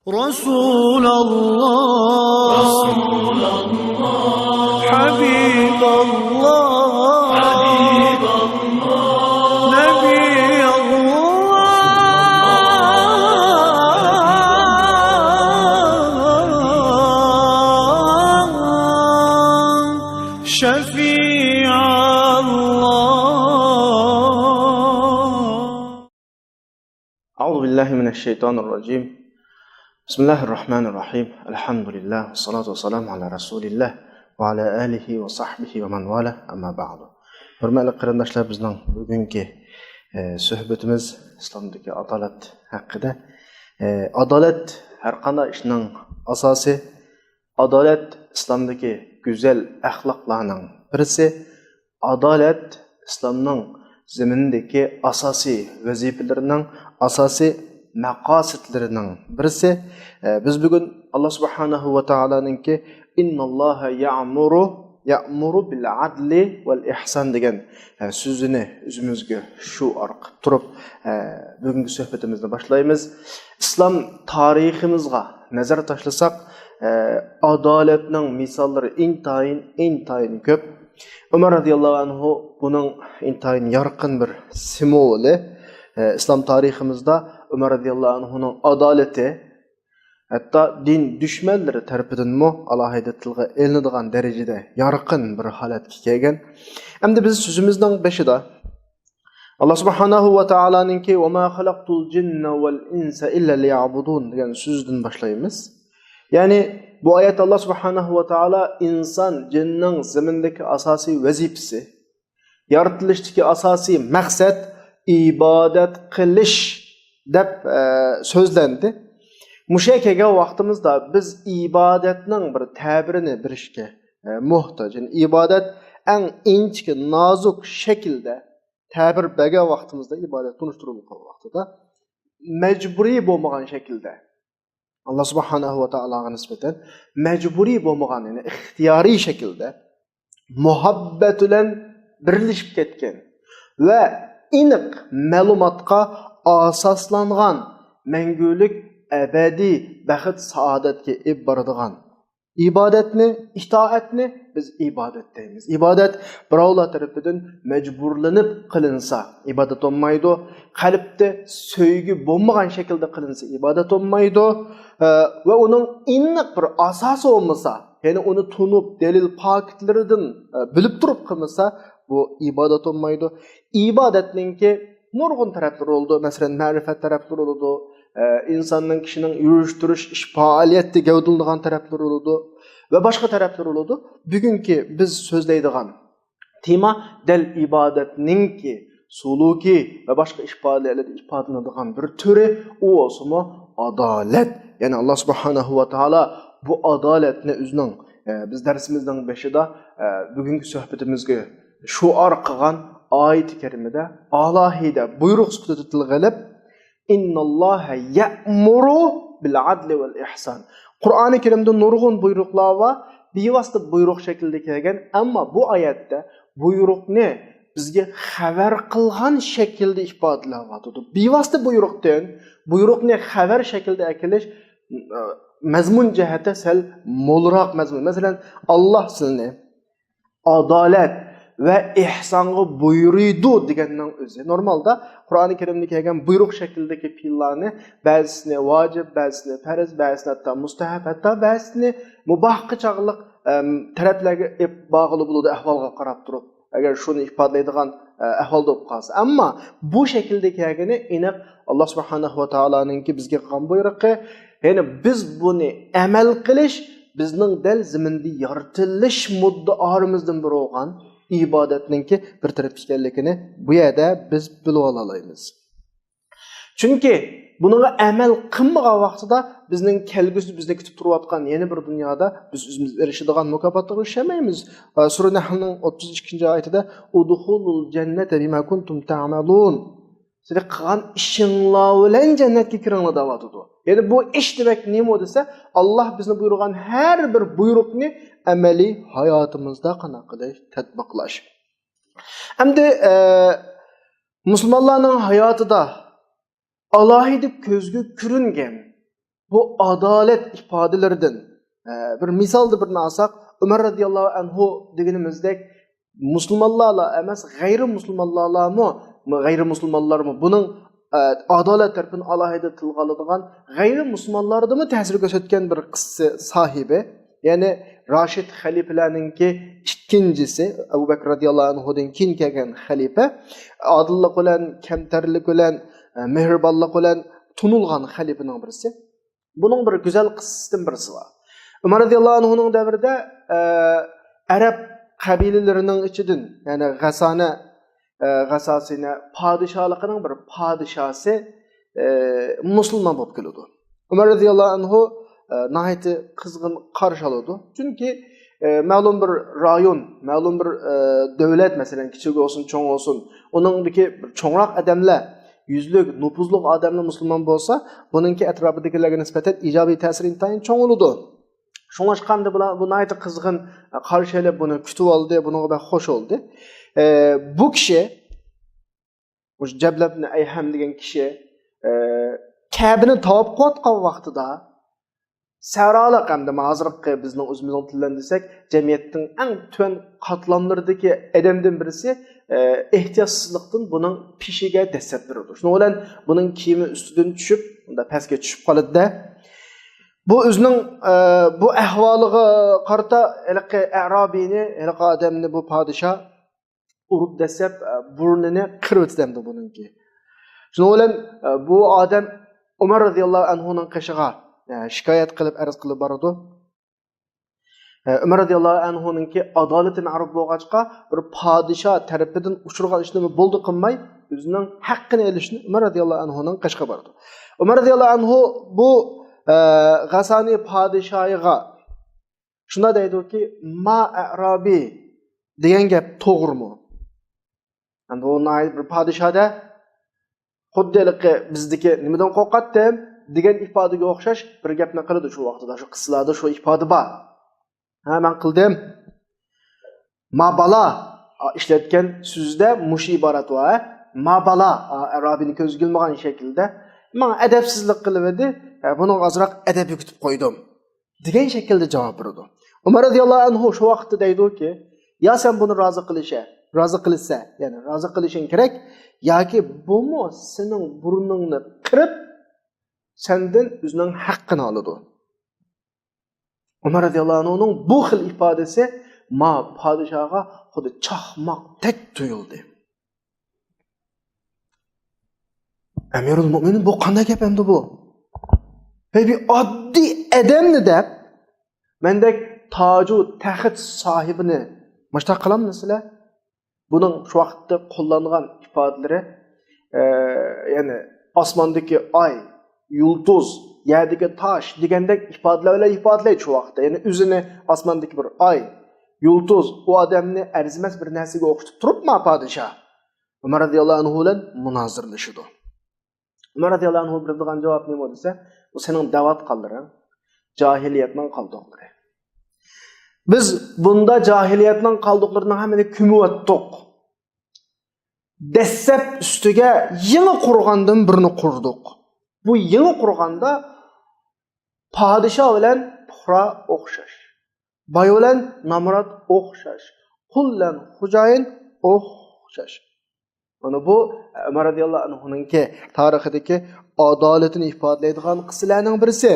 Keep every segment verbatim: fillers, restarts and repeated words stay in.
رسول الله، حبيب الله، نبي الله، شفيع الله. أعوذ بالله من الشيطان الرجيم. بسم الله الرحمن الرحيم. الحمد لله والصلاة والسلام على رسول الله وعلى آله وصحبه ومن والاه، أما بعد. ھۆرمەتلىك قېرىنداشلار، بىزنىڭ بۈگۈنكى، ئە، سۆھبىتىمىز ئىسلامدىكى ئادالەت ھەققىدە. ئە، ئادالەت ھەر قانداق ئىشنىڭ ئاساسى. ئادالەت ئىسلامدىكى گۈزەل ئەخلاقلارنىڭ بىرسى. ئادالەت ئىسلامنىڭ زېمىنىدىكى ئاساسىي ۋەزىپىلىرىنىڭ، ئاساسىي مەقاسىتلىرىنىڭ بىرسى. ئە، بىز بۈگۈن ئاللا سۇبھانەھۇ ۋە تائالانىڭكى «إن الله يأمر، يأمر بالعدل والإحسان» دېگەن، ئە، سۆزىنى ئۆزىمىزگە شوئار قىلىپ تۇرۇپ، ئە، بۈگۈنكى سۆھبىتىمىزنى باشلايمىز. ئىسلام تارىخىمىزغا نەزەر تاشلىساق، ئە، ئادالەتنىڭ مىساللىرى ئىنتايىن، ئىنتايىن كۆپ. ئۆمەر رەزىياللاھۇ ئەنھۇ بۇنىڭ ئىنتايىن يارقىن بىر سىمۋولى. ئە، ئىسلام تارىخىمىزدا ئۆمەر رەزىياللاھۇ ئەنھۇنىڭ ئادالىتى ھەتتا دىن دۈشمەنلىرى تەرىپىدىنمۇ ئالاھىدە تىلغا ئېلىنىدىغان دەرىجىدە يارقىن بىر ھالەتكە كەلگەن. ئەمدى بىز سۆزىمىزنىڭ بېشىدا ئاللا سۇبھانەھۇ ۋە تائالانىڭكى «وما خلقت الجن والإنس إلا ليعبدون» دېگەن سۆزىدىن باشلايمىز. يەنى بۇ ئايەتتە ئاللا سۇبھانەھۇ ۋە تائالا ئىنسان، جىننىڭ زېمىندىكى ئاساسىي ۋەزىپىسى، يارىتىلىشتىكى ئاساسىي مەقسەت ئىبادەت قىلىش دەپ، ئە، سۆزلەندى. مۇشۇ يەرگە كەلگەن ۋاقتىمىزدا بىز ئىبادەتنىڭ بىر تەبىرىنى بېرىشكە، ئە، موھتاج. يەنى ئىبادەت ئەڭ ئىنچىكە، نازۇك شەكىلدە تەبىر بەرگەن ۋاقتىمىزدا، ئىبادەت تونۇشتۇرۇلغان ۋاقتىدا مەجبۇرىي بولمىغان شەكىلدە، ئاللا سۇبھانەھۇ ۋە تائالاغا نىسبەتەن مەجبۇرىي بولمىغان، يەنى ئىختىيارىي شەكىلدە مۇھەببەت بىلەن بىرلىشىپ كەتكەن ۋە ئېنىق مەلۇماتقا ئاساسلانغان مەڭگۈلۈك ئەبەدىي بەخت سائادەتكە ئېلىپ بارىدىغان ئىبادەتنى، ئىتائەتنى بىز ئىبادەت دەيمىز. ئىبادەت بىراۋلار تەرىپىدىن مەجبۇرلىنىپ قىلىنسا، ئىبادەت بولمايدۇ. قەلبتە سۆيگۈ بولمىغان شەكىلدە قىلىنسا، ئىبادەت بولمايدۇ. ئە، ۋە ئۇنىڭ ئېنىق بىر ئاساسى بولمىسا، يەنى ئۇنى تونۇپ، دەلىل پاكىتلىرىدىن، ئە، بىلىپ تۇرۇپ قىلمىسا، بۇ ئىبادەت بولمايدۇ. ئىبادەتنىڭكى نۇرغۇن تەرەپلىرى بولىدۇ. مەسىلەن، مەرىپەت تەرەپلىرى بولىدۇ. ئە، ئىنساننىڭ، كىشىنىڭ يۈرۈش-تۇرۇش، ئىش پائالىيەتتە گەۋدىلىنىدىغان تەرەپلىرى بولىدۇ ۋە باشقا تەرەپلىرى بولىدۇ. بۈگۈنكى بىز سۆزلەيدىغان تېما دەل ئىبادەتنىڭكى سۇلۇكى ۋە باشقا ئىپادىلەردە ئىپادىلىنىدىغان بىر تۈرى، ئۇ بولسىمۇ ئادالەت. يەنى ئاللا سۇبھانەھۇ ۋە تائالا بۇ ئادالەتنى ئۆزىنىڭ، ئە، بىز دەرسىمىزنىڭ بېشىدا، ئە، بۈگۈنكى سۆھبىتىمىزگە شوئار قىلغان ئايىتى كەرىمىدە ئالاھىدە بۇيرۇق سۈپىتىدە تىلغا ئېلىپ، «إن الله يأمر بالعدل والإحسان». قۇرئانى كەرىمدە نۇرغۇن بۇيرۇقلار بار، بىۋاسىتە بۇيرۇق شەكلىدە كەلگەن، ئەمما بۇ ئايەتتە بۇيرۇقنى بىزگە خەۋەر قىلغان شەكىلدە ئىپادىلەۋاتىدۇ. بىۋاسىتە بۇيرۇقتىن بۇيرۇقنى خەۋەر شەكلىدە ئەكېلىش، ئە، مەزمۇن جەھەتتە سەل مولراق مەزمۇن. مەسىلەن، ئاللا سىلىنى ئادالەت ۋە ئېھسانغا بۇيرۇيدۇ دېگەننىڭ ئۆزى. نورمالدا قۇرئانى كەرىمدە كەلگەن بۇيرۇق شەكلىدىكى پېئىللارنى بەزىسىنى ۋاجىپ، بەزىسىنى پەرز، بەزىسىنى ھەتتا مۇستەھەب، ھەتتا بەزىسىنى مۇباھقا چاغلىق، ئەم، تەرەپلەرگە ئېلىپ بارغىلى بولىدۇ، ئەھۋالغا قاراپ تۇرۇپ. ئەگەر شۇنى ئىپادىلەيدىغان، ئە، ئەھۋالدا بولۇپ قالسا. ئەمما بۇ شەكىلدە كەلگىنى ئېنىق ئاللا سۇبھانەھۇ ۋە تائالانىڭكى بىزگە قىلغان بۇيرۇقى. يەنى بىز بۇنى ئەمەل قىلىش بىزنىڭ دەل زېمىندا يارىتىلىش مۇددىئارىمىزدىن بىرى بولغان ئىبادەتنىڭكى بىر تەرەپ ئىكەنلىكىنى بۇ يەردە بىز بىلىۋالالايمىز. چۈنكى بۇنىڭغا ئەمەل قىلمىغان ۋاقتىدا بىزنىڭ كەلگۈسىدە بىزنى كۈتۈپ تۇرۇۋاتقان يەنە بىر دۇنيادا بىز ئۆزىمىز ئېرىشىدىغان مۇكاپاتلارغا ئېرىشەلمەيمىز. سۈرە نەھلنىڭ ئوتتۇز ئىككىنچى ئايىتىدە، «ادخلوا الجنة بما كنتم تعملون». سىلەر قىلغان ئىشىڭلار بىلەن جەننەتكە كىرىڭلار دەۋاتىدۇ. يەنى بۇ ئىش دېمەك نېمە دېسە، ئاللا بىزنى بۇيرۇغان ھەر بىر بۇيرۇقنى ئەمەلىي ھاياتىمىزدا قانداق قىلىش، تەتبىقلاش. ئەمدى، ئە، مۇسۇلمانلارنىڭ ھاياتىدا ئالاھىدە كۆزگە كۆرۈنگەن بۇ ئادالەت ئىپادىلىرىدىن، ئە، بىر مىسالدا بىرنى ئالساق، ئۆمەر رەزىياللاھۇ ئەنھۇ دېگىنىمىزدەك مۇسۇلمانلارلا ئەمەس، غەيرىي مۇسۇلمانلارلارمۇ، غەيرىي مۇسۇلمانلارمۇ بۇنىڭ، ئە، ئادالەت تەرىپىنى ئالاھىدە تىلغا ئالىدىغان، غەيرىي مۇسۇلمانلاردىمۇ تەسىر كۆرسەتكەن بىر قىسسە ساھىبى. يەنى راشىد خەلىپىلەرنىڭكى ئىككىنچىسى، ئەبۇ بەكرى رەزىياللاھۇ ئەنھۇدىن كېيىن كەلگەن خەلىپە، ئادىللىق بىلەن، كەمتەرلىك بىلەن، ئە، مېھرىبانلىق بىلەن تونۇلغان خەلىپىنىڭ بىرسى. بۇنىڭ بىر گۈزەل قىسسىسىدىن بىرسى بار. ئۆمەر رەزىياللاھۇ ئەنھۇنىڭ دەۋرىدە، ئە، ئەرەب قەبىلىلىرىنىڭ ئىچىدىن، يەنى غەسانە، ئە، غەساسىنە پادىشاھلىقىنىڭ بىر پادىشاھسى، ئە، مۇسۇلمان بولۇپ كېلىدۇ. ئۆمەر رەزىياللاھۇ ئەنھۇ، ئە، ناھايىتى قىزغىن قارشى ئالىدۇ. چۈنكى، ئە، مەلۇم بىر رايون، مەلۇم بىر، ئە، دۆلەت، مەسىلەن، كىچىك بولسۇن، چوڭ بولسۇن، ئۇنىڭدىكى بىر چوڭراق ئادەملەر، يۈزلۈك، نوپۇزلۇق ئادەملەر مۇسۇلمان بولسا، بۇنىڭكى ئەتراپىدىكىلەرگە نىسبەتەن ئىجابىي تەسىرى ئىنتايىن چوڭ بولىدۇ. شۇڭلاشقاندا بۇلار بۇ ناھايىتى قىزغىن قارشى ئېلىپ، بۇنى كۈتۈۋالدى، بۇنىڭغا بەك خوش بولدى. ئە، بۇ كىشى، مۇشۇ جەبلەبنى ئەيھەم دېگەن كىشى، ئە، كەبىنى تاۋاپ قىلىۋاتقان ۋاقتىدا، سەھرالىق ھەمدە ھازىرقى بىزنىڭ ئۆزىمىزنىڭ تىلى بىلەن دېسەك، جەمئىيەتنىڭ ئەڭ تۆۋەن قاتلاملىرىدىكى ئادەمدىن بىرسى، ئە، ئېھتىياتسىزلىقتىن بۇنىڭ پېشىگە دەسسەپ بېرىدۇ. شۇنىڭ بىلەن بۇنىڭ كىيىمى ئۈستىدىن چۈشۈپ، مۇنداق پەسكە چۈشۈپ قالىدۇ-دە. بۇ ئۆزىنىڭ، ئە، بۇ ئەھۋالىغا قارىتا ھېلىقى ئەرابىينى، ھېلىقى ئادەمنى بۇ پادىشاھ ئۇرۇپ دەسسەپ، ئە، بۇرنىنى قىرىۋېتىدۇ بۇنىڭكى. شۇنىڭ بىلەن، ئە، بۇ ئادەم ئۆمەر رەزىياللاھۇ ئەنھۇنىڭ قېشىغا، ئە، شىكايەت قىلىپ، ئەرز قىلىپ بارىدۇ. ئە، ئۆمەر رەزىياللاھۇ ئەنھۇنىڭكى ئادالىتى مەغلۇپ بولغاچقا، بىر پادىشاھ تەرىپىدىن ئۇچرىغان ئىشنى بولدى قىلماي، ئۆزىنىڭ ھەققىنى ئېلىشنى ئۆمەر رەزىياللاھۇ ئەنھۇنىڭ قېشىغا بارىدۇ. ئۆمەر رەزىياللاھۇ ئەنھۇ بۇ، ئە، غەسانى پادىشاھىغا شۇنداق دەيدۇكى، «ما ئەرابى» دېگەن گەپ توغرىمۇ؟ ئەمدى ئۇ ناھايىتى بىر پادىشاھدا، خۇددى ھېلىقى بىزدىكى «نېمىدىن قورقاتتىم» دېگەن ئىپادىگە ئوخشاش بىر گەپنى قىلىدۇ شۇ ۋاقتىدا، شۇ قىسسىلاردا شۇ ئىپادە بار. «ھە، مەن قىلدىم.» «ما بالا» ئىشلەتكەن سۆزدە مۇشۇ ئىبارەت بار، ھە؟ «ما بالا» ئەرابىينى كۆزگە ئىلمىغان شەكىلدە، «ماڭا ئەدەپسىزلىك قىلىۋىدى، ھە، بۇنىڭغا ئازراق ئەدەپ ئۆگىتىپ قويدۇم» دېگەن شەكىلدە جاۋاب بېرىدۇ. ئۆمەر رەزىياللاھۇ ئەنھۇ شۇ ۋاقىتتا دەيدۇكى، يا سەن بۇنى رازى قىلىشە، رازى قىلىشسە، يەنى رازى قىلىشىڭ كېرەك، ياكى بۇمۇ سېنىڭ بۇرنۇڭنى قىرىپ، سەندىن ئۆزىنىڭ ھەققىنى ئالىدۇ. ئۆمەر رەزىياللاھۇ ئەنھۇنىڭ بۇ خىل ئىپادىسى ما پادىشاھقا خۇددى چاقماقتەك تۇيۇلدى. ئەمىرۇل مۆمىنىن، بۇ قانداق گەپ ئەمدى بۇ؟ ھەي، بىر ئاددىي ئادەمنى دەپ، مەندەك تاجۇ تەخت ساھىبىنى مۇشۇنداق قىلامدۇ سىلەر؟ بۇنىڭ شۇ ۋاقىتتا قوللانغان ئىپادىلىرى، ئە، يەنى ئاسماندىكى ئاي، يۇلتۇز، يەردىكى تاش دېگەندەك ئىپادىلەر بىلەن ئىپادىلەيدۇ شۇ ۋاقىتتا. يەنى ئۆزىنى ئاسماندىكى بىر ئاي، يۇلتۇز، ئۇ ئادەمنى ئەرزىمەس بىر نەرسىگە ئوخشىتىپ تۇرۇپمۇ پادىشاھ ئۆمەر رەزىياللاھۇ ئەنھۇ بىلەن مۇنازىرىلىشىدۇ. ئۆمەر رەزىياللاھۇ ئەنھۇ بېرىدىغان جاۋاب نېمە دېسە، بۇ سېنىڭ دەۋاتقانلىرىڭ جاھىلىيەتنىڭ قالدۇقلىرى. بىز بۇندا جاھىلىيەتنىڭ قالدۇقلىرىنىڭ ھەممىنى كۆمۈۋەتتۇق. دەسسەپ ئۈستىگە يېڭى قۇرغاندىن بىرنى قۇردۇق. بۇ يېڭى قۇرغاندا پادىشاھ بىلەن پۇقرا ئوخشاش. باي بىلەن نامرات ئوخشاش. قۇل بىلەن خوجايىن ئوخشاش. مانا بۇ ئۆمەر رەزىياللاھۇ ئەنھۇنىڭكى تارىخىدىكى ئادالىتىنى ئىپادىلەيدىغان قىسسىلەرنىڭ بىرسى.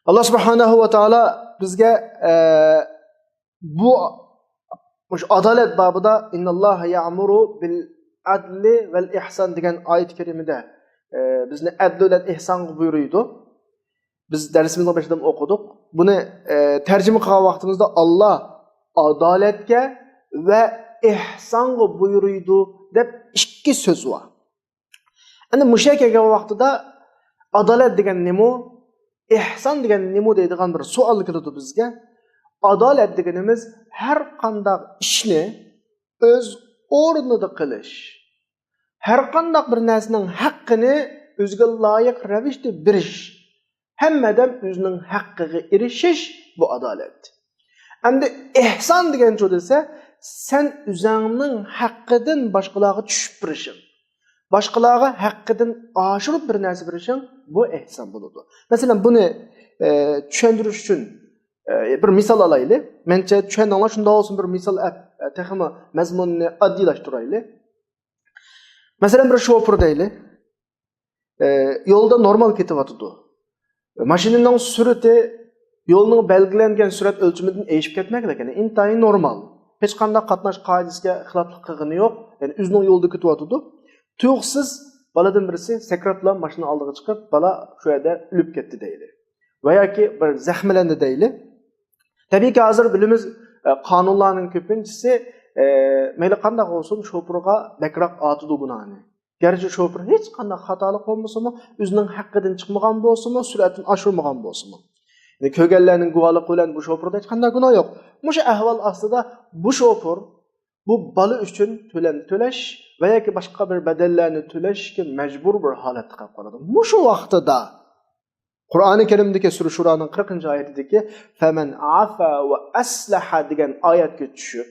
ئاللا سۇبھانەھۇ ۋە تائالا بىزگە، ئە، بۇ، مۇشۇ ئادالەت بابىدا «ئىنناللاھە يەئمۇرۇ بىل ئەدلى ۋەل ئىھسان» دېگەن ئايەت كەرىمىدە، ئە، بىزنى ئەدلى بىلەن ئىھسانغا بۇيرۇيدۇ. بىز دەرسىمىزنىڭ بېشىدىمۇ ئوقۇدۇق. بۇنى، ئە، تەرجىمە قىلغان ۋاقتىمىزدا «ئاللا ئادالەتكە ۋە ئېھسانغا بۇيرۇيدۇ» دەپ ئىككى سۆز بار. ئەنە مۇشۇ يەرگە كەلگەن ۋاقتىدا «ئادالەت دېگەن نېمە؟ ئېھسان دېگەن نېمە؟» دەيدىغان بىر سوئال كېلىدۇ بىزگە. ئادالەت دېگىنىمىز ھەر قانداق ئىشنى ئۆز ئورنىدا قىلىش، ھەر قانداق بىر نەرسىنىڭ ھەققىنى ئۆزىگە لايىق رەۋىشتە بېرىش، ھەممە ئادەم ئۆزىنىڭ ھەققىگە ئېرىشىش، بۇ ئادالەت. ئەمدى ئېھسان دېگەنچۇ دېسە، سەن ئۆزۈڭنىڭ ھەققىدىن باشقىلارغا چۈشۈپ بېرىشىڭ. باشقىلارغا ھەققىدىن ئاشۇرۇپ بىر نەرسە بېرىشىڭ، بۇ ئېھسان بولىدۇ. مەسىلەن، بۇنى، ئە، چۈشەندۈرۈش ئۈچۈن، ئە، بىر مىسال ئالايلى. مەنچە چۈشەندىڭلار، شۇنداق بولسۇن، بىر مىسال ئەپ، ئە، تېخىمۇ مەزمۇننى ئاددىيلاشتۇرايلى. مەسىلەن، بىر شوپۇر دەيلى. ئە، يولدا نورمال كېتىۋاتىدۇ. ماشىنىنىڭ سۈرئىتى يولنىڭ بەلگىلەنگەن سۈرئەت ئۆلچىمىدىن ئېشىپ كەتمەيدىكەن، يەنى ئىنتايىن نورمال. ھېچقانداق قاتناش قائىدىسىگە خىلاپلىق قىلغىنى يوق، يەنى ئۆزىنىڭ يولىدا كېتىۋاتىدۇ. تۇيۇقسىز بالىدىن بىرسى سەكراتلا ماشىنا ئالدىغا چىقىپ، بالا شۇ يەردە ئۆلۈپ كەتتى دەيلى. ۋە ياكى بىر زەخىملەندى دەيلى. تەبىئىيكى، ھازىر بىلىمىز، ئە، قانۇنلارنىڭ كۆپىنچىسى، ئە، مەيلى قانداق بولسۇن، شوپۇرغا بەكرەك ئارتىدۇ گۇناھنى. گەرچە شوپۇر ھېچقانداق خاتالىق بولمىسىمۇ، ئۆزىنىڭ ھەققىدىن چىقمىغان بولسىمۇ، سۈرئەتنى ئاشۇرمىغان بولسىمۇ. يەنى كۆرگەنلەرنىڭ گۇۋاھلىقى بىلەن بۇ شوپۇردا ھېچقانداق گۇناھ يوق. مۇشۇ ئەھۋال ئاستىدا بۇ شوپۇر بۇ بالا ئۈچۈن تۆلەم تۆلەش ۋە ياكى باشقا بىر بەدەللەرنى تۆلەشكە مەجبۇر بىر ھالەتتە قېلىپ قالىدۇ. مۇشۇ ۋاقتىدا قۇرئانى كەرىمدىكى سۈرە شۇرانىڭ قىرىقىنچى ئايىتىدىكى «فەمەن ئافا ۋە ئەسلەھە» دېگەن ئايەتكە چۈشۈپ،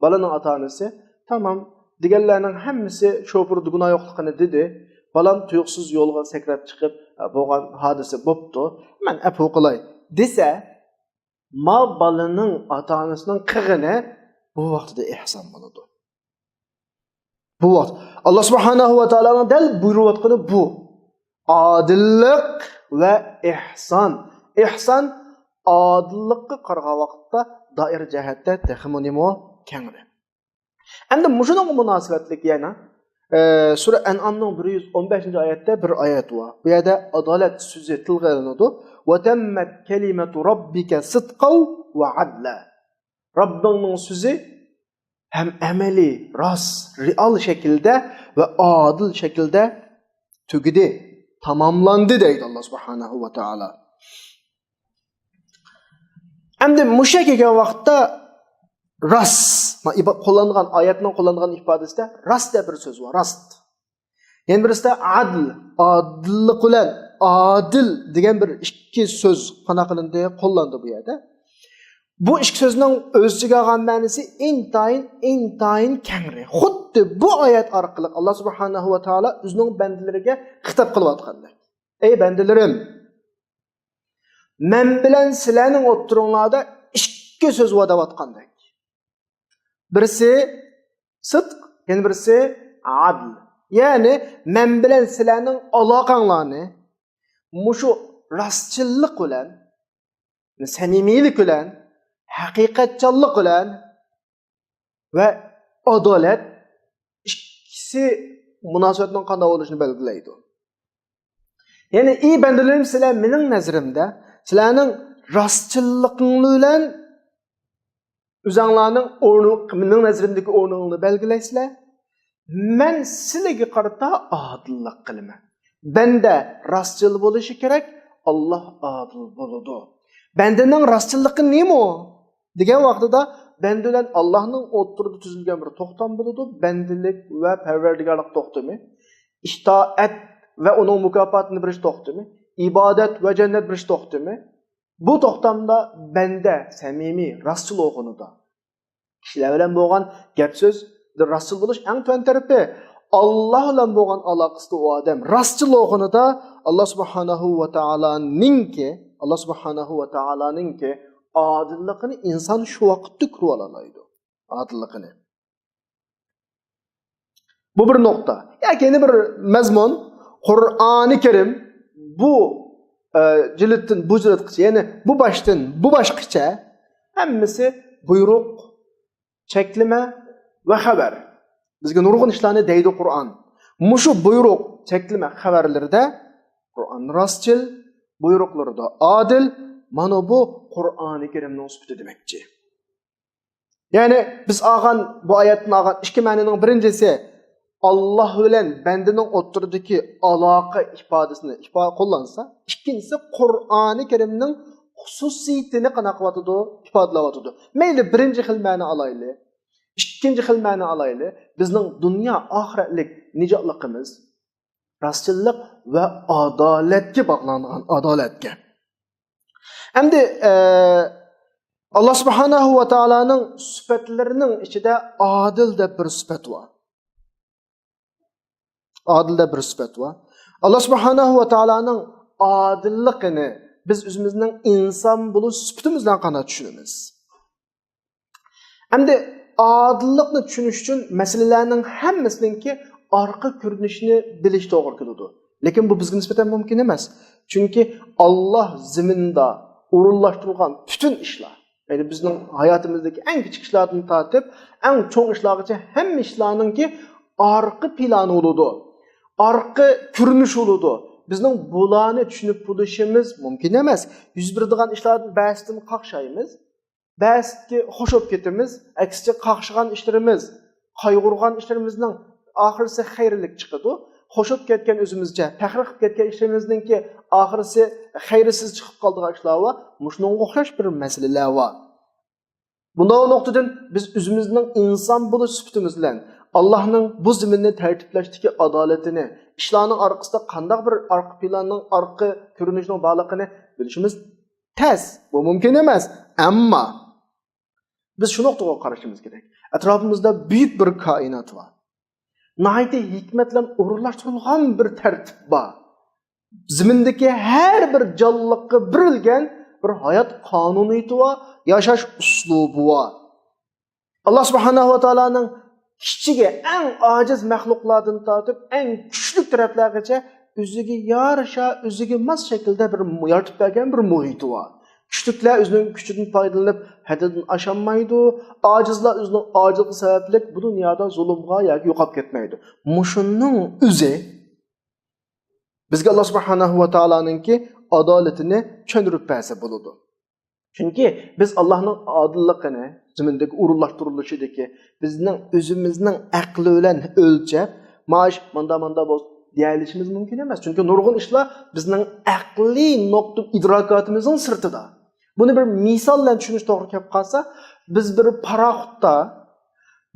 بالىنىڭ ئاتا-ئانىسى، تامام، دېگەنلەرنىڭ ھەممىسى شوپۇردا گۇناھ يوقلۇقىنى دېدى. بالام تۇيۇقسىز يولغا سەكرەپ چىقىپ، بولغان ھادىسە بوپتۇ. مەن ئەپۇ قىلاي، دېسە، ما بالىنىڭ ئاتا-ئانىسىنىڭ قىلغىنى بۇ ۋاقتىدا ئېھسان بولىدۇ. بۇ ۋاقىت ئاللا سۇبھانەھۇ ۋە تائالانىڭ دەل بۇيرۇۋاتقىنى بۇ. ئادىللىق ۋە ئېھسان. ئېھسان ئادىللىققا قارىغان ۋاقىتتا دائىرە جەھەتتە تېخىمۇ نېمە كەڭرى. ئەمدى مۇشۇنىڭغا مۇناسىۋەتلىك يەنە، ئە، سۈرە ئەنئامنىڭ بىر يۈز ئون بەشىنچى ئايەتتە بىر ئايەت بار. بۇ يەردە ئادالەت سۆزى تىلغا ئېلىنىدۇ. «وَتَمَّتْ كَلِمَةُ رَبِّكَ صِدْقًا وَعَدْلًا». رەببىڭنىڭ سۆزى ھەم ئەمەلىي، راست، رېئال شەكىلدە ۋە ئادىل شەكىلدە تۈگىدى، تاماملاندى دەيدۇ ئاللا سۇبھانەھۇ ۋە تائالا. ئەمدى مۇشۇ يەرگە كەلگەن ۋاقىتتا راست، ما-، ئىبا-، قوللانغان، ئايەتنىڭ قوللانغان ئىپادىسىدە راست دەپ بىر سۆز بار، راست. يەنە بىرسىدە ئادىل، ئادىللىق بىلەن ئادىل دېگەن بىر ئىككى سۆز قانداق قىلىندى، قوللاندى بۇ يەردە. بۇ ئىككى سۆزنىڭ ئۆز ئىچىگە ئالغان مەنىسى ئىنتايىن، ئىنتايىن كەڭرى. خۇددى بۇ ئايەت ئارقىلىق ئاللا سۇبھانەھۇ ۋە تائالا ئۆزىنىڭ بەندىلىرىگە خىتاب قىلىۋاتقاندەك. ئەي بەندىلىرىم، مەن بىلەن سىلەرنىڭ ئوتتۇرىڭلاردا ئىككى سۆز بار دەۋاتقاندەك. بىرسى سىدىق، يەنە بىرسى ئادىل. يەنى مەن بىلەن سىلەرنىڭ ئالاقەڭلارنى مۇشۇ راستچىللىق بىلەن، سەمىمىيلىك بىلەن، ھەقىقەتچانلىق بىلەن ۋە ئادالەت ئىككىسى مۇناسىۋەتنىڭ قانداق بولۇشىنى بەلگىلەيدۇ. يەنى، ئى بەندىلىرىم، سىلەر مېنىڭ نەزىرىمدە، سىلەرنىڭ راستچىللىقىڭلار بىلەن ئۆزەڭلارنىڭ ئورنى، مېنىڭ نەزىرىمدىكى ئورنىڭلارنى بەلگىلەيسىلەر. مەن سىلەرگە قارىتا ئادىللىق قىلىمەن. بەندە راستچىل بولۇشى كېرەك، ئاللا ئادىل بولىدۇ. بەندىنىڭ راستچىللىقى نېمە؟ دېگەن ۋاقتىدا بەندە بىلەن ئاللانىڭ ئوتتۇرىدا تۈزۈلگەن بىر توختام بولىدۇ. بەندىلىك ۋە پەرۋەردىگارلىق توختىمى، ئىتائەت ۋە ئۇنىڭ مۇكاپاتىنى بېرىش توختىمى، ئىبادەت ۋە جەننەت بېرىش توختىمى. بۇ توختامدا بەندە سەمىمىي، راستچىل بولغىنىدا، كىشىلەر بىلەن بولغان گەپ سۆز، راستچىل بولۇش ئەڭ تۆۋەن تەرىپى. ئاللا بىلەن بولغان ئالاقىسىدا ئۇ ئادەم راستچىل بولغىنىدا، ئاللا سۇبھانەھۇ ۋە تائالانىڭكى، ئاللا سۇبھانەھۇ ۋە تائالانىڭكى ئادىللىقىنى ئىنسان شۇ ۋاقىتتا كۆرۈۋالالايدۇ. ئادىللىقىنى. بۇ بىر نۇقتا. ياكى يەنە بىر مەزمۇن، قۇرئانى كەرىم بۇ، ئە، جىلىتتىن بۇ جىلىتقىچە، يەنى بۇ باشتىن بۇ باشقىچە ھەممىسى بۇيرۇق، چەكلىمە ۋە خەۋەر. بىزگە نۇرغۇن ئىشلارنى دەيدۇ قۇرئان. مۇشۇ بۇيرۇق، چەكلىمە، خەۋەرلىرىدە قۇرئان راستچىل، بۇيرۇقلىرىدا ئادىل. مانا بۇ قۇرئانى كەرىمنىڭ سۈپىتى دېمەكچى. يەنى بىز ئالغان، بۇ ئايەتتىن ئالغان ئىككى مەنىنىڭ بىرىنچىسى، ئاللا بىلەن بەندىنىڭ ئوتتۇرىدىكى ئالاقە ئىپادىسىنى ئىپا-، قوللانسا، ئىككىنچىسى قۇرئانى كەرىمنىڭ خۇسۇسىيىتىنى قانداق قىلىۋاتىدۇ؟ ئىپادىلەۋاتىدۇ. مەيلى، بىرىنچى خىل مەنە ئالايلى. ئىككىنچى خىل مەنە ئالايلى. بىزنىڭ دۇنيا ئاخىرەتلىك نىجاتلىقىمىز راستچىللىق ۋە ئادالەتكە باغلانغان، ئادالەتكە. ئەمدى، ئە، ئاللا سۇبھانەھۇ ۋە تائالانىڭ سۈپەتلىرىنىڭ ئىچىدە ئادىل دەپ بىر سۈپەت بار. ئادىلدە بىر سۈپەت بار. ئاللا سۇبھانەھۇ ۋە تائالانىڭ ئادىللىقىنى بىز ئۆزىمىزنىڭ ئىنسان بولۇش سۈپىتىمىز بىلەن قانداق چۈشىنىمىز؟ ئەمدى ئادىللىقنى چۈشىنىش ئۈچۈن مەسىلىلەرنىڭ ھەممىسىنىڭكى ئارقا كۆرۈنۈشىنى بىلىش توغرا كېلىدۇ. لېكىن بۇ بىزگە نىسبەتەن مۇمكىن ئەمەس. چۈنكى ئاللا زېمىندا ئورۇنلاشتۇرغان پۈتۈن ئىشلار، يەنى بىزنىڭ ھاياتىمىزدىكى ئەڭ كىچىك ئىشلاردىن تارتىپ ئەڭ چوڭ ئىشلارغىچە ھەممە ئىشلارنىڭكى ئارقا پىلانى بولىدۇ. ئارقا كۆرۈنۈشى بولىدۇ. بىزنىڭ بۇلارنى چۈشىنىپ بولۇشىمىز مۇمكىن ئەمەس. يۈز بېرىدىغان ئىشلاردىن بەزىسىدىن قاقشايمىز. بەزىدە خوش بولۇپ كېتىمىز، ئەكسىچە قاقشىغان ئىشلىرىمىز، قايغۇرغان ئىشلىرىمىزنىڭ ئاخىرسى خەيرلىك چىقىدۇ. خوش بولۇپ كەتكەن ئۆزىمىزچە، پەخىر قىلىپ كەتكەن ئىشلىرىمىزنىڭكى ئاخىرسى خەيرسىز چىقىپ قالىدىغان ئىشلار بار. مۇشۇنىڭغا ئوخشاش بىر مەسىلىلەر بار. بۇنداق نۇقتىدىن بىز ئۆزىمىزنىڭ ئىنسان بولۇش سۈپىتىمىز بىلەن ئاللانىڭ بۇ زېمىننى تەرتىپلەشتىكى ئادالىتىنى، ئىشلارنىڭ ئارقىسىدا قانداق بىر ئارقا پىلاننىڭ، ئارقا كۆرۈنۈشنىڭ بارلىقىنى بىلىشىمىز تەس، بۇ مۇمكىن ئەمەس. ئەمما بىز شۇ نۇقتىغا قارىشىمىز كېرەك. ئەتراپىمىزدا بۈيۈك بىر كائىنات بار. ناھايىتى ھېكمەت بىلەن ئورۇنلاشتۇرۇلغان بىر تەرتىپ بار. زېمىندىكى ھەر بىر جانلىققا بېرىلگەن بىر ھايات قانۇنىيىتى بار، ياشاش ئۇسلۇبى بار. ئاللا سۇبھانەھۇ ۋە تائالانىڭ كىچىكى، ئەڭ ئاجىز مەخلۇقلاردىن تارتىپ ئەڭ كۈچلۈك تەرەپلەرگىچە ئۆزىگە يارىشا، ئۆزىگە ماس شەكىلدە بىر مۇ-، يارىتىپ بەرگەن بىر مۇھىتى بار. كۈچلۈكلەر ئۆزىنىڭ كۈچىدىن پايدىلىنىپ ھەددىدىن ئاشالمايدۇ. ئاجىزلار ئۆزىنىڭ ئاجىزلىقى سەۋەبلىك بۇ دۇنيادا زۇلۇمغا ياكى يوقاپ كەتمەيدۇ. مۇشۇنىڭ ئۆزى بىزگە ئاللا سۇبھانەھۇ ۋە تائالانىڭكى ئادالىتىنى چۈشەندۈرۈپ بەرسە بولىدۇ. چۈنكى بىز ئاللانىڭ ئادىللىقىنى، زېمىندىكى ئورۇنلاشتۇرۇلۇشىدىكى بىزنىڭ ئۆزىمىزنىڭ ئەقلى بىلەن ئۆلچەپ، ماش ماندا ماندا بولسۇن دېيەلىشىمىز مۇمكىن ئەمەس. چۈنكى نۇرغۇن ئىشلار بىزنىڭ ئەقلىي نۇقتىئى ئىدراكاتىمىزنىڭ سىرتىدا. بۇنى بىر مىسال بىلەن چۈشىنىش توغرا كەپ قالسا، بىز بىر پاراخوتتا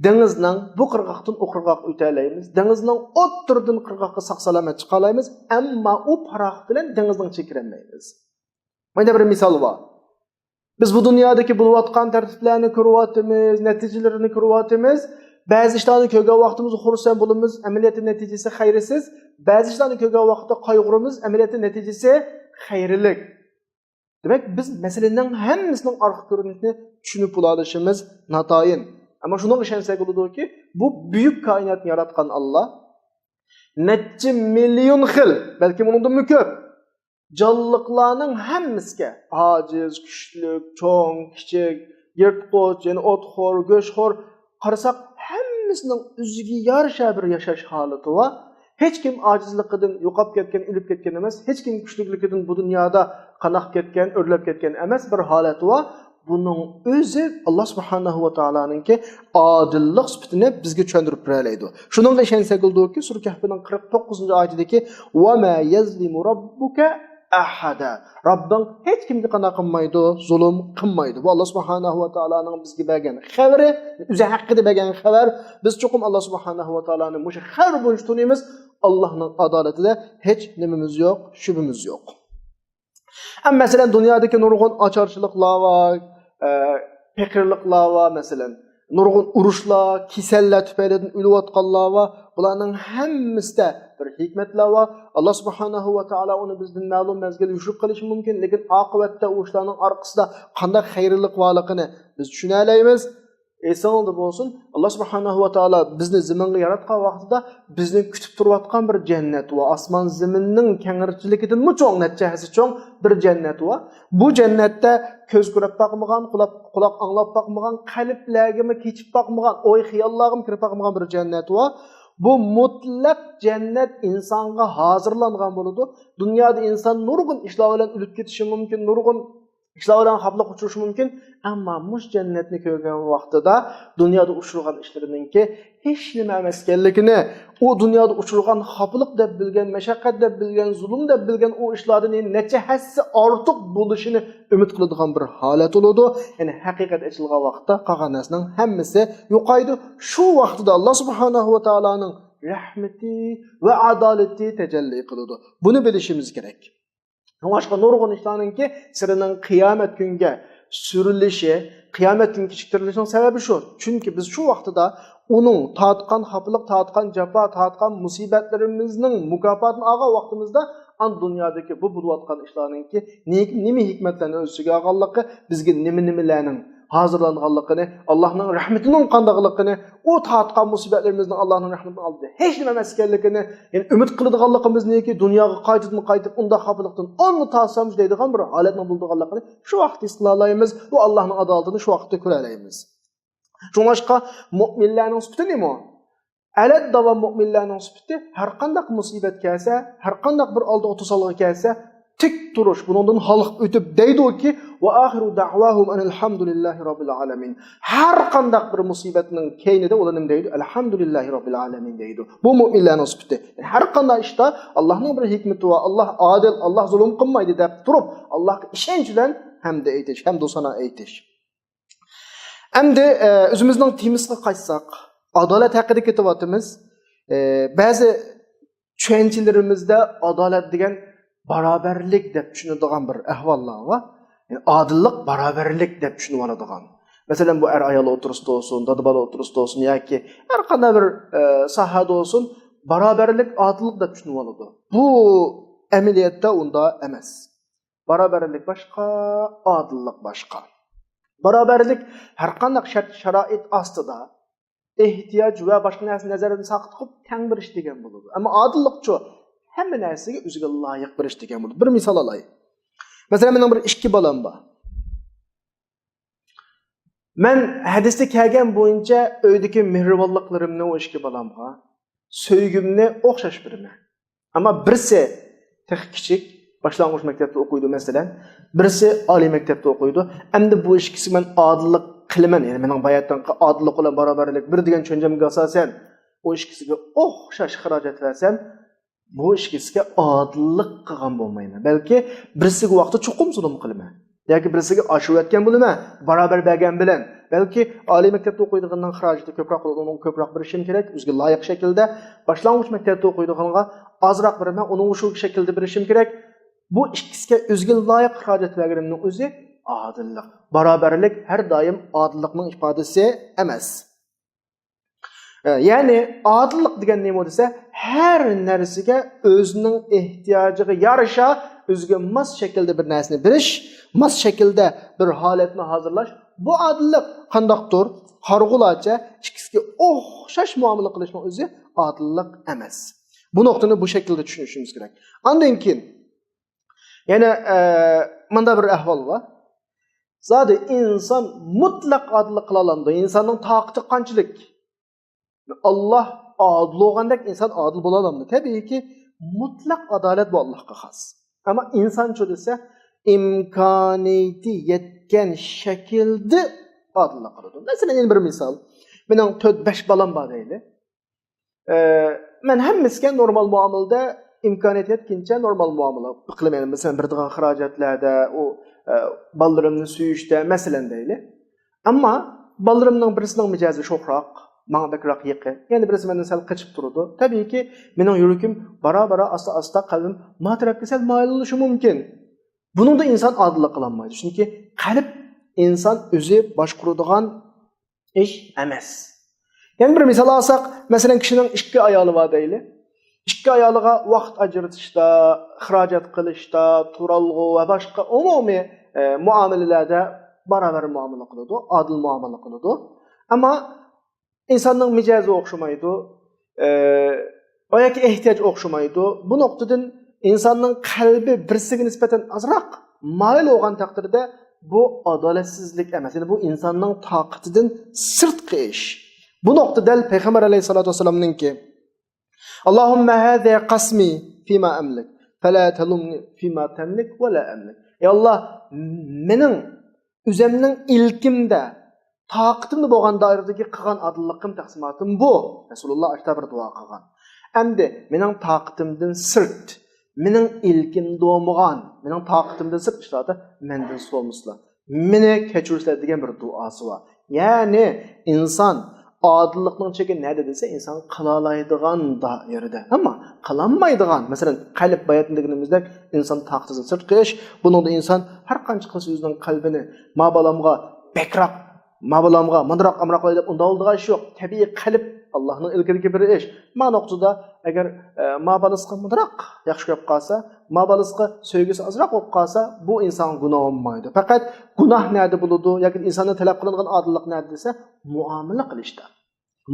دېڭىزنىڭ بۇ قىرغاقتىن ئۇ قىرغاققا ئۆتەلەيمىز، دېڭىزنىڭ ئوتتۇرىدىن قىرغاققا ساق سالامەت چىقالايمىز، ئەمما ئۇ پاراخوت بىلەن دېڭىزنىڭ ئىچىگە كىرەلمەيمىز. مانا بىر مىسال بار. بىز بۇ دۇنيادىكى بولۇۋاتقان تەرتىپلەرنى كۆرۈۋاتىمىز، نەتىجىلىرىنى كۆرۈۋاتىمىز. بەزى ئىشلارنى كۆرگەن ۋاقتىمىزدا خۇرسەن بولىمىز، ئەمەلىيەتتە نەتىجىسى خەيرسىز. بەزى ئىشلارنى كۆرگەن ۋاقىتتا قايغۇرىمىز، ئەمەلىيەتتە نەتىجىسى خەيرلىك. دېمەك، بىز مەسىلىنىڭ ھەممىسىنىڭ ئارقا كۆرۈنۈشىنى چۈشىنىپ بولالىشىمىز ناتايىن. ئەمما شۇنىڭغا ئىشەنسەك بولىدۇكى، بۇ بۈيۈك كائىناتنى ياراتقان ئاللا نەچچە مىليون خىل، بەلكىم ئۇنىڭدىنمۇ كۆپ جانلىقلارنىڭ ھەممىسىگە، ئاجىز، كۈچلۈك، چوڭ، كىچىك، يىرتقۇچ، يەنى ئوتخور، گۆشخور، قارىساق، ھەممىسىنىڭ ئۆزىگە يارىشا بىر ياشاش ھالىتى بار. ھېچكىم ئاجىزلىقىدىن يوقاپ كەتكەن، ئۆلۈپ كەتكەن ئەمەس. ھېچكىم كۈچلۈكلۈكىدىن بۇ دۇنيادا قاناپ كەتكەن، ئۆرلەپ كەتكەن ئەمەس، بىر ھالەت بار. بۇنىڭ ئۆزى ئاللا سۇبھانەھۇ ۋە تائالانىڭكى ئادىللىق سۈپىتىنى بىزگە چۈشەندۈرۈپ بېرەلەيدۇ. شۇنىڭغا ئىشەنسەك بولىدۇكى، سۈرە كەھپنىڭ قىرىق توققۇزىنچى ئايىتىدىكى، «ۋە مە يەزلىمۇ رەببۇكە ئەھەدە.» رەببىڭ ھېچكىمگە قانداق قىلمايدۇ، زۇلۇم قىلمايدۇ. بۇ ئاللا سۇبھانەھۇ ۋە تائالانىڭ بىزگە بەرگەن خەۋىرى، ئۆزى ھەققىدە بەرگەن خەۋەر. بىز چوقۇم ئاللا سۇبھانەھۇ ۋە تائالانى مۇشۇ خەۋەر بويىچە تونۇيمىز. ئاللانىڭ ئادالىتىدە ھېچ نېمىمىز يوق، شۈبھىمىز يوق. ئەمما مەسىلەن، دۇنيادىكى نۇرغۇن ئاچارچىلىقلار بار، ئە، پېقىرلىقلار بار، مەسىلەن، نۇرغۇن ئۇرۇشلار، كېسەللەر تۈپەيلىدىن ئۆلۈۋاتقانلار بار. بۇلارنىڭ ھەممىسىدە بىر ھېكمەتلەر بار. ئاللا سۇبھانەھۇ ۋە تائالا ئۇنى بىزدىن مەلۇم مەزگىل يوشۇرۇپ قېلىشى مۇمكىن، لېكىن ئاقىۋەتتە ئۇ ئىشلارنىڭ ئارقىسىدا قانداق خەيرلىك بارلىقىنى بىز چۈشىنەلەيمىز. ئېسىڭىزدە بولسۇن، ئاللا سۇبھانەھۇ ۋە تائالا بىزنى زېمىنغا ياراتقان ۋاقتىدا بىزنى كۈتۈپ تۇرۇۋاتقان بىر جەننەت ۋە ئاسمان زېمىننىڭ كەڭرىچىلىكىدىنمۇ چوڭ، نەچچە ھەسسە چوڭ بىر جەننەت ۋە بۇ جەننەتتە كۆز كۆرۈپ باقمىغان، قۇلاق، قۇلاق ئاڭلاپ باقمىغان، قەلبلەرگىمۇ كېچىپ باقمىغان، ئوي خىياللارغىمۇ كىرىپ باقمىغان بىر جەننەت ۋە بۇ مۇتلەق جەننەت ئىنسانغا ھازىرلانغان بولىدۇ. دۇنيادا ئىنسان نۇرغۇن ئىشلار بىلەن ئۆلۈپ كېتىشى مۇمكىن، نۇرغۇن ئىشلار بىلەن خاپىلىققا ئۇچرىشى مۇمكىن، ئەمما مۇشۇ جەننەتنى كۆرگەن ۋاقتىدا دۇنيادا ئۇچرىغان ئىشلىرىنىڭكى ھېچنېمە ئەمەس ئىكەنلىكىنى، ئۇ دۇنيادا ئۇچرىغان خاپىلىق دەپ بىلگەن، مەشەققەت دەپ بىلگەن، زۇلۇم دەپ بىلگەن ئۇ ئىشلاردىن يەنە نەچچە ھەسسە ئارتۇق بولۇشىنى ئۈمىد قىلىدىغان بىر ھالەت بولىدۇ. يەنى ھەقىقەت ئېچىلغان ۋاقىتتا قالغان نەرسىنىڭ ھەممىسى يوقايدۇ. شۇ ۋاقتىدا ئاللا سۇبھانەھۇ ۋە تائالانىڭ رەھمىتى ۋە ئادالىتى تەجەللى قىلىدۇ. بۇنى بىلىشىمىز كېرەك. شۇڭلاشقا نۇرغۇن ئىشلارنىڭكى سىرىنىڭ قىيامەت كۈنگە سۈرۈلۈشى، قىيامەت كۈنى كېچىكتۈرۈلۈشىنىڭ سەۋەبى شۇ. چۈنكى بىز شۇ ۋاقتىدا ئۇنىڭ تارتقان خاپىلىق، تارتقان جاپا، تارتقان مۇسىبەتلىرىمىزنىڭ مۇكاپاتىنى ئالغان ۋاقتىمىزدا، ئاندىن دۇنيادىكى بۇ بولۇۋاتقان ئىشلارنىڭكى نېمە، نېمە ھېكمەتلەرنى ئۆز ئىچىگە ئالغانلىقى، بىزگە نېمە، نېمىلەرنىڭ ھازىرلانغانلىقىنى، ئاللاھنىڭ رەھمىتىنىڭ قانداقلىقىنى، ئۇ تارتقان مۇسىبەتلىرىمىزنىڭ ئاللاھنىڭ رەھمىتىنىڭ ئالدىدا ھېچ نېمە ئەمەس ئىكەنلىكىنى، يەنى ئۈمىد قىلىدىغانلىقىمىزنىكى دۇنياغا قايتىپمۇ قايتىپ ئۇنداق خاپىلىقتىن ئالما تارتسامچۇ دەيدىغان بىر ھالەتنىڭ بولىدىغانلىقىنى شۇ ۋاقىتتا ھېس قىلالايمىز. بۇ ئاللاھنىڭ ئادالىتىنى شۇ ۋاقىتتا كۆرەلەيمىز. شۇڭلاشقا مۆمىنلەرنىڭ سۈپىتى نېمە؟ ئەلەت داۋام مۆمىنلەرنىڭ سۈپىتى، ھەرقانداق مۇسىبەت كەلسە، ھەرقانداق بىر ئالدىغا توسالغۇ كەلسە، تىك تۇرۇش، بۇنىڭدىن ھالقىپ ئۆتۈپ دەيدۇكى، «ۋە ئاخىرۇ دەئۋاھۇم ئەنىل ھەمدۇلىللاھى رەببىل ئالەمىن.» ھەرقانداق بىر مۇسىبەتنىڭ كەينىدە ئۇلار نېمە دەيدۇ؟ «ئەلھەمدۇلىللاھى رەببىل ئالەمىن» دەيدۇ. بۇ مۆمىنلەرنىڭ سۈپىتى. يەنى ھەرقانداق ئىشتا ئاللاھنىڭ بىر ھېكمىتى بار، ئاللاھ ئادىل، ئاللاھ زۇلۇم قىلمايدۇ دەپ تۇرۇپ، ئاللاھقا ئىشەنچ بىلەن ھەمدە ئېيتىش، ھەمدۇ سانا ئېيتىش. ئەمدى، ئە، ئۆزىمىزنىڭ تېمىسىغا قايتساق، ئادالەت ھەققىدە كېتىۋاتىمىز. ئە، بەزى چۈشەنچىلىرىمىزدە ئادالەت دېگەن باراۋەرلىك دەپ چۈشىنىدىغان بىر ئەھۋاللار بار. يەنى ئادىللىق باراۋەرلىك دەپ چۈشىنىۋالىدىغان. مەسىلەن، بۇ ئەر-ئايال ئوتتۇرىسىدا بولسۇن، دادا-بالا ئوتتۇرىسىدا بولسۇن ياكى ھەر قانداق بىر، ئە، ساھەدە بولسۇن، باراۋەرلىك ئادىللىق دەپ چۈشىنىۋالىدۇ. بۇ ئەمەلىيەتتە ئۇنداق ئەمەس. باراۋەرلىك باشقا، ئادىللىق باشقا. باراۋەرلىك ھەرقانداق شەرت-شارائىت ئاستىدا، ئېھتىياج ۋە باشقا نەرسىنى نەزەردىن ساقىت قىلىپ تەڭ بېرىش دېگەن بولىدۇ. ئەمما ئادىللىقچۇ؟ ھەممە نەرسىگە ئۆزىگە لايىق بېرىش دېگەن بولىدۇ. بىر مىسال ئالاي. مەسىلەن، مېنىڭ بىر ئىككى بالام بار. مەن ھەدىستە كەلگەن بويىچە ئۆيدىكى مېھرىبانلىقلىرىمنى ئۇ ئىككى بالامغا، سۆيگۈمنى ئوخشاش بېرىمەن. ئەمما بىرسى تېخى كىچىك، باشلانغۇچ مەكتەپتە ئوقۇيدۇ، مەسىلەن، بىرسى ئالىي مەكتەپتە ئوقۇيدۇ. ئەمدى بۇ ئىككىسىگە مەن ئادىللىق قىلىمەن، يەنى مېنىڭ باياتىنقى ئادىللىق بىلەن باراۋەرلىك بىر دېگەن چۈشەنچەمگە ئاساسەن، ئۇ ئىككىسىگە ئوخشاش خىراجەت بەرسەم، بۇ ئىككىسىگە ئادىللىق قىلغان بولمايمەن. بەلكى بىرسىگە ۋاقتى چوقۇم زۇلۇم قىلىمەن. ياكى بىرسىگە ئاشۇرۇۋەتكەن بولىمەن، باراۋەر بەرگەن بىلەن. بەلكى ئالىي مەكتەپتە ئوقۇيدىغاننىڭ خىراجىتى كۆپرەك بولىدۇ، ئۇنىڭغا كۆپرەك بېرىشىم كېرەك، ئۆزىگە لايىق شەكىلدە. باشلانغۇچ مەكتەپتە ئوقۇيدىغانغا ئازراق بېرىمەن، ئۇنىڭغا شۇ شەكىلدە بېرىشىم كېرەك. بۇ ئىككىسىگە ئۆزىگە لايىق خىراجەت بەرگىنىمنىڭ ئۆزى ئادىللىق. باراۋەرلىك ھەر دائىم ئادىللىقنىڭ ئىپادىسى ئەمەس. ئە، يەنى ئادىللىق دېگەن نېمە دېسە، ھەر نەرسىگە ئۆزىنىڭ ئېھتىياجىغا يارىشا ئۆزىگە ماس شەكىلدە بىر نەرسىنى بېرىش، ماس شەكىلدە بىر ھالەتنى ھازىرلاش، بۇ ئادىللىق. قانداقتۇر قارىغۇلارچە ئىككىسىگە ئوخشاش مۇئامىلە قىلىشنىڭ ئۆزى ئادىللىق ئەمەس. بۇ نۇقتىنى بۇ شەكىلدە چۈشىنىشىمىز كېرەك. ئاندىن كېيىن يەنە، ئە، مۇنداق بىر ئەھۋال بار. زادى ئىنسان مۇتلەق ئادىللىق قىلالامدۇ؟ ئىنساننىڭ تاقىتى قانچىلىك؟ ئاللاھ ئادىل بولغاندەك ئىنسان ئادىل بولالامدۇ؟ تەبىئىيكى، مۇتلەق ئادالەت بۇ ئاللاھقا خاس. ئەمما ئىنسانچۇ دېسە، ئىمكانىيىتى يەتكەن شەكىلدە ئادىللىق قىلىدۇ. مەسىلەن، يەنە بىر مىسال. مېنىڭ تۆت، بەش بالام بار دەيلى. ئە، مەن ھەممىسىگە نورمال مۇئامىلىدە ئىمكانىيەت يەتكىنىچە نورمال مۇئامىلە قىلىمەن. مەسىلەن، بېرىدىغان خىراجەتلەردە، ئۇ، ئە، بالىلىرىمنى سۆيۈشتە، مەسىلەن دەيلى. ئەمما بالىلىرىمنىڭ بىرسىنىڭ مىجەزى شوخراق، ماڭا بەكرەك يېقىن. يەنە بىرسى مەندىن سەل قېچىپ تۇرىدۇ. تەبىئىيكى، مېنىڭ يۈرىكىم بارا-بارا، ئاستا-ئاستا قەلبىم ما تەرەپكە سەل مايىل بولۇشى مۇمكىن. بۇنىڭدا ئىنسان ئادىللىق قىلالمايدۇ. چۈنكى قەلب ئىنسان ئۆزى باشقۇرىدىغان ئىش ئەمەس. يەنە بىر مىسال ئالساق، مەسىلەن، كىشىنىڭ ئىككى ئايالى بار دەيلى. ئىككى ئايالىغا ۋاقىت ئاجرىتىشتا، خىراجەت قىلىشتا، تۇرالغۇ ۋە باشقا ئومۇمىي، ئە، مۇئامىلىلەردە باراۋەر مۇئامىلە قىلىدۇ، ئادىل مۇئامىلە قىلىدۇ. ئەمما ئىنساننىڭ مىجەزى ئوخشىمايدۇ، ئە، ۋە ياكى ئېھتىياجى ئوخشىمايدۇ. بۇ نۇقتىدىن ئىنساننىڭ قەلبى بىرسىگە نىسبەتەن ئازراق مايىل بولغان تەقدىردە، بۇ ئادالەتسىزلىك ئەمەس، يەنى بۇ ئىنساننىڭ تاقىتىدىن سىرتقى ئىش. بۇ نۇقتا دەل پەيغەمبەر ئەلەيھىسسالاتۇ ۋەسسالامنىڭكى، «ئاللاھۇممە ھازا قەسمى فىما ئەملىك، فەلا تەلۇمنى فىما تەملىك ۋەلا ئەملىك.» ئەي ئاللاھ، مېنىڭ ئۆزەمنىڭ ئىلكىمدە، تاقىتىمدا بولغان دائىرىدىكى قىلغان ئادىللىقىم، تەقسىماتىم بۇ. رەسۇلۇللاھ ئاشتا بىر دۇئا قىلغان. ئەمدى مېنىڭ تاقىتىمدىن سىرت، مېنىڭ ئىلكىمدە بولمىغان، مېنىڭ تاقىتىمدىن سىرت ئىشلاردا مەندىن سورىمىسىلەر، مېنى كەچۈرسىلەر دېگەن بىر دۇئاسى بار. يەنى ئىنسان ئادىللىقنىڭ چېكى نەدە دېسە، ئىنسان قىلالايدىغان دائىرىدە. ئەمما قىلالمايدىغان، مەسىلەن، قەلب باياتىن دېگىنىمىزدەك ئىنسان تاقىتىدىن سىرتقى ئىش. بۇنىڭدا ئىنسان ھەر قانچە قىلسا ئۆزىنىڭ قەلبىنى، ما بالامغا بەكرەك ما بالامغا مۇنداق ئامراق قىلاي دەپ ئۇنداۋالىدىغان ئىش يوق. تەبىئىي قەلب ئاللاھنىڭ ئىلكىدىكى بىر ئىش. ما نۇقتىدا ئەگەر، ئە، ما بالىسىغا مۇنداق ياخشى كۆرۈپ قالسا، ما بالىسىغا سۆيگۈسى ئازراق بولۇپ قالسا، بۇ ئىنسانغا گۇناھ بولمايدۇ. پەقەت گۇناھ نەدە بولىدۇ ياكى ئىنساندىن تەلەپ قىلىنغان ئادىللىق نەدە دېسە، مۇئامىلە قىلىشتا.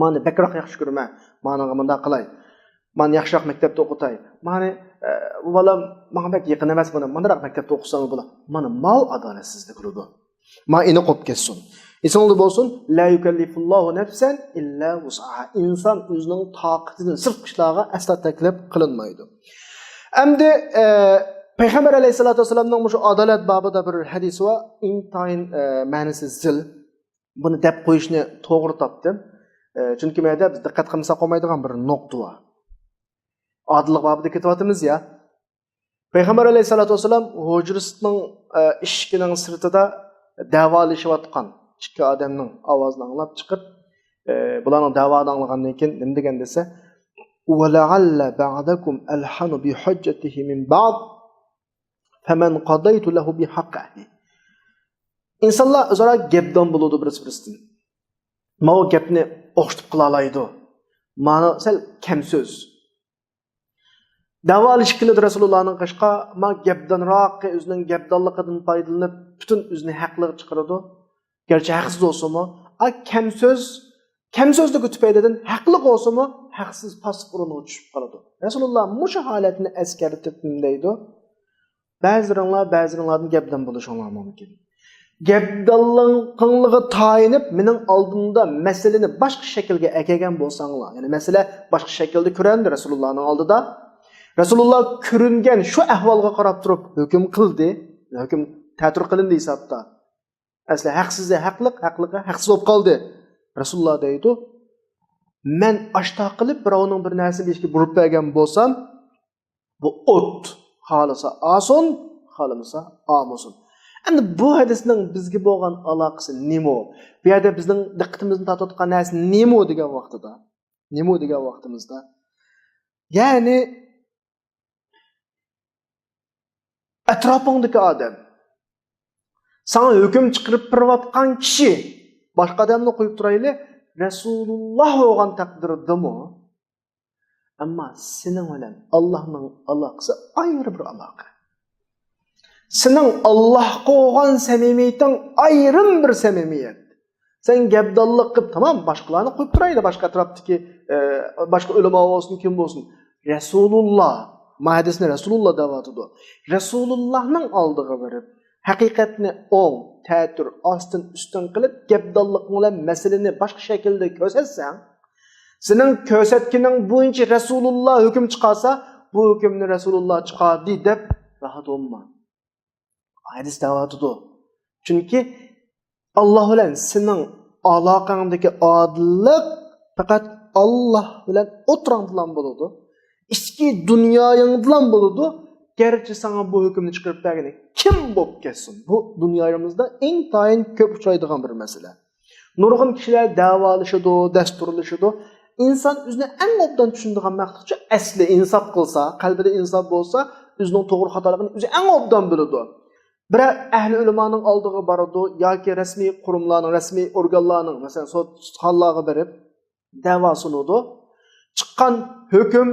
مانى بەكرەك ياخشى كۆرىمەن، مانىڭغا مۇنداق قىلاي، مانى ياخشىراق مەكتەپتە ئوقۇتاي، مانى، ئە، بۇ بالام ماڭا بەك يېقىن ئەمەس، بۇنى ماندىراق مەكتەپتە ئوقۇتساڭ بولا. مانا ماۋۇ ئادالەتسىزلىك بولىدۇ. ما ئېنى قوپ كەتسۇن. ئېسىڭلاردا بولسۇن، لا يكلف الله نفسا إلا وسعها. ئىنسان ئۆزىنىڭ تاقىتىدىن سىرتقى ئىشلارغا ئەسلا تەكلىپ قىلىنمايدۇ. ئەمدى، ئە، پەيغەمبەر ئەلەيھىسسالاتۇ ۋەسسالامنىڭ مۇشۇ ئادالەت بابىدا بىر ھەدىسى بار، ئىنتايىن، ئە، مەنىسى زىل. بۇنى دەپ قويۇشنى توغرا تاپتىم. ئە، چۈنكى بۇ يەردە بىز دىققەت قىلمىساق بولمايدىغان بىر نۇقتا بار. ئادىللىق بابىدا كېتىۋاتىمىز يا. پەيغەمبەر ئەلەيھىسسالاتۇ ۋەسسالام ھۇجرىسىنىڭ، ئە، ئىشىكىنىڭ سىرتىدا دەۋالىشىۋاتقان ئىككى ئادەمنىڭ ئاۋازىنى ئاڭلاپ چىقىپ، ئە، بۇلارنىڭ دەۋانى ئاڭلىغاندىن كېيىن نېمە دېگەن دېسە، ولعل بعضكم ألحن بحجته من بعض فمن قضيت له بحقه. ئىنسانلار ئۆزئارا گەپدان بولىدۇ بىرسى بىرسىدىن. ماۋۇ گەپنى ئوخشىتىپ قىلالايدۇ. مانا سەل كەم سۆز. دەۋالىشىپ كېلىدۇ رەسۇلۇللانىڭ قېشىغا، ما گەپدانراقى ئۆزىنىڭ گەپدانلىقىدىن پايدىلىنىپ، پۈتۈن ئۆزىنى ھەقلىققا چىقىرىدۇ. گەرچە ھەقسىز بولسىمۇ، ئا، كەم سۆز، كەم سۆزلۈكى تۈپەيلىدىن ھەقلىق بولسىمۇ، ھەقسىز پاسسىپ ئورۇنغا چۈشۈپ قالىدۇ. رەسۇلۇللا مۇشۇ ھالەتنى ئەسكەرتىپ نېمە دەيدۇ؟ بەزىلىرىڭلار بەزىلىرىڭلاردىن گەپدان بولۇشۇڭلار مۇمكىن. گەپدانلىقىڭلارغا تايىنىپ، مېنىڭ ئالدىمدا مەسىلىنى باشقا شەكىلگە ئەكەلگەن بولساڭلار، يەنى مەسىلە باشقا شەكىلدە كۆرۈندى رەسۇلۇللانىڭ ئالدىدا. رەسۇلۇللا كۆرۈنگەن شۇ ئەھۋالغا قاراپ تۇرۇپ ھۆكۈم قىلدى. ھۆكۈم تەتۈر قىلىندى ھېسابتا. ئەسلى ھەقسىزى ھەقلىق، ھەقلىقى ھەقسىز بولۇپ قالدى. رەسۇلۇللا دەيدۇ، مەن ئاشتا قىلىپ بىراۋنىڭ بىر نەرسىنى بېشىگە بۇرۇپ بەرگەن بولسام، بۇ ئوت خالىسا ئاسۇن، خالىمىسا ئامىسۇن. ئەمدى بۇ ھەدىسنىڭ بىزگە بولغان ئالاقىسى نېمە؟ بۇ يەردە بىزنىڭ دىققىتىمىزنى تارتىۋاتقان نەرسە نېمە دېگەن ۋاقتىدا، نېمە دېگەن ۋاقتىمىزدا، يەنى ئەتراپىڭدىكى ئادەم، ساڭا ھۆكۈم چىقىرىپ بېرىۋاتقان كىشى، باشقا ئادەمنى قويۇپ تۇرايلى، رەسۇلۇللا بولغان تەقدىردىمۇ، ئەمما سېنىڭ بىلەن ئاللاھنىڭ ئالاقىسى ئايرى بىر ئالاقە. سېنىڭ ئاللاھقا بولغان سەمىمىيىتىڭ ئايرىم بىر سەمىمىيەت. سەن گەپدانلىق قىلىپ، تامام، باشقىلارنى قويۇپ تۇرايلى، باشقا ئەتراپتىكى، ئە، باشقا ئۆلىما بولسۇن، كىم بولسۇن. رەسۇلۇللا، ما ھەدىسنى رەسۇلۇللا دەۋاتىدۇ. رەسۇلۇللانىڭ ئالدىغا بېرىپ، ھەقىقەتنى ئوڭ، تەتۈر، ئاستىن، ئۈستۈن قىلىپ، گەپدانلىق بىلەن مەسىلىنى باشقا شەكىلدە كۆرسەتسەڭ، سېنىڭ كۆرسەتكىنىڭ بويىچە رەسۇلۇللا ھۆكۈم چىقارسا، بۇ ھۆكۈمنى رەسۇلۇللا چىقاردى دەپ راھەت بولما. ھەدىس دەۋاتىدۇ. چۈنكى ئاللا بىلەن سېنىڭ ئالاقەڭدىكى ئادىللىق پەقەت ئاللا بىلەن ئوتتۇراڭدىلا بولىدۇ. ئىچكى دۇنيايىڭدىلا بولىدۇ. گەرچە ساڭا بۇ ھۆكۈمنى چىقىرىپ بەرگىنى كىم بولۇپ كەتسۇن. بۇ دۇنيايىمىزدا ئىنتايىن كۆپ ئۇچرايدىغان بىر مەسىلە. نۇرغۇن كىشىلەر دەۋالىشىدۇ، دەستۇرلىشىدۇ. ئىنسان ئۆزىنى ئەڭ ئوبدان چۈشىنىدىغان مەخلۇقچۇ ئەسلى ئىنساپ قىلسا، قەلبىدە ئىنساپ بولسا، ئۆزىنىڭ توغرا خاتالىقىنى ئۆزى ئەڭ ئوبدان بىلىدۇ. بىرەر ئەھلى ئۆلىمانىڭ ئالدىغا بارىدۇ ياكى رەسمىي قۇرۇملارنىڭ، رەسمىي ئورگانلارنىڭ، مەسىلەن، سوت، سۇلتانلارغا بېرىپ دەۋا سۇنىدۇ. چىققان ھۆكۈم،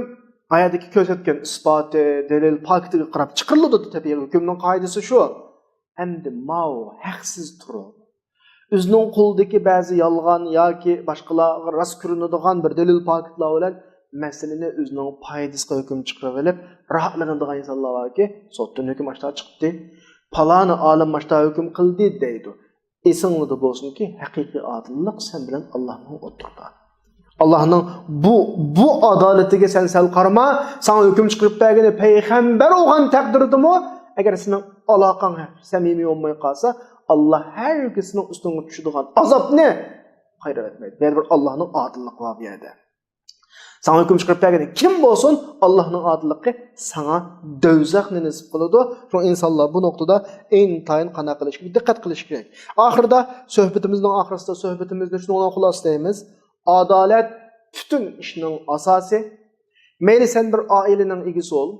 ئايەتتىكى كۆرسەتكەن ئىسپاتى، دەلىل، پاكىتىگە قاراپ چىقىرىلىدۇ. تەبىئىي ھۆكۈمنىڭ قائىدىسى شۇ. ئەمدى ماۋۇ ھەقسىز تۇرۇپ، ئۆزىنىڭ قولىدىكى بەزى يالغان ياكى باشقىلارغا راست كۆرۈنىدىغان بىر دەلىل پاكىتلار بىلەن مەسىلىنى ئۆزىنىڭ پايدىسىغا ھۆكۈم چىقىرىۋېلىپ راھەتلىنىدىغان ئىنسانلار باركى، سوتتىن ھۆكۈم ئاشتا چىقتى، پالانى ئالىم ئاشتا ھۆكۈم قىلدى دەيدۇ. ئېسىڭلاردا بولسۇنكى، ھەقىقىي ئادىللىق سەن بىلەن ئاللانىڭ ئوتتۇرىدا. ئاللانىڭ بۇ، بۇ ئادالىتىگە سەن سەل قارىما، ساڭا ھۆكۈم چىقىرىپ بەرگىنى پەيغەمبەر بولغان تەقدىردىمۇ، ئەگەر سېنىڭ ئالاقەڭ سەمىمىي بولماي قالسا، ئاللا ھەرگىز سېنىڭ ئۈستۈڭگە چۈشىدىغان ئازابنى قايرىۋەتمەيدۇ. يەنە بىر ئاللانىڭ ئادىللىقى بار بۇ يەردە. ساڭا ھۆكۈم چىقىرىپ بەرگىنى كىم بولسۇن، ئاللانىڭ ئادىللىقى ساڭا دوزاخنى نېسىپ قىلىدۇ. شۇڭا ئىنسانلار بۇ نۇقتىدا ئىنتايىن قانداق قىلىش كېرەك، دىققەت قىلىش كېرەك. ئاخىرىدا سۆھبىتىمىزنىڭ ئاخىرىسىدا سۆھبىتىمىزنى شۇنىڭ بىلەن خۇلاسىلەيمىز. ئادالەت پۈتۈن ئىشنىڭ ئاساسى. مەيلى سەن بىر ئائىلىنىڭ ئىگىسى بول،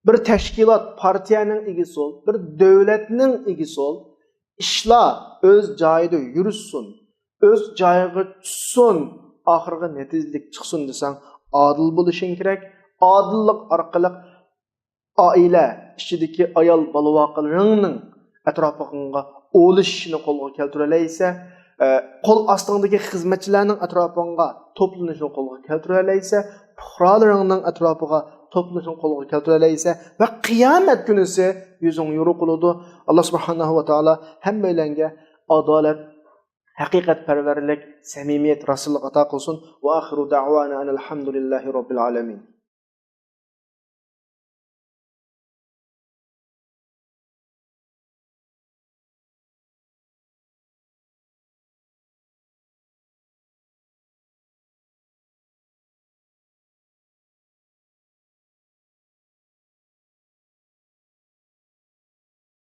بىر تەشكىلات، پارتىيەنىڭ ئىگىسى بول، بىر دۆلەتنىڭ ئىگىسى بول، ئىشلار ئۆز جايىدا يۈرسۇن، ئۆز جايىغا چۈشسۇن، ئاخىرىغا نەتىجىلىك چىقسۇن دېسەڭ، ئادىل بولۇشۇڭ كېرەك. ئادىللىق ئارقىلىق ئائىلە ئىچىدىكى ئايال بالىۋاقلىرىڭنىڭ ئەتراپىڭغا ئولىشىشىنى قولغا كەلتۈرەلەيسە، ئە، قول ئاستىڭدىكى خىزمەتچىلەرنىڭ ئەتراپىڭغا توپلىنىشىنى قولغا كەلتۈرەلەيسە، پۇقرالىرىڭنىڭ ئەتراپىغا توپلىنىشىنى قولغا كەلتۈرەلەيسە ۋە قىيامەت كۈنىسى يۈزۈڭ يورۇق بولىدۇ. ئاللا سۇبھانەھۇ ۋە تائالا ھەممەيلەنگە ئادالەت، ھەقىقەتپەرۋەرلىك، سەمىمىيەت، راستچىللىق ئاتا قىلسۇن. ۋە ئاخىرۇ دەئۋانا ئەنىل ھەمدۇلىللاھى رەببىل ئالەمىن.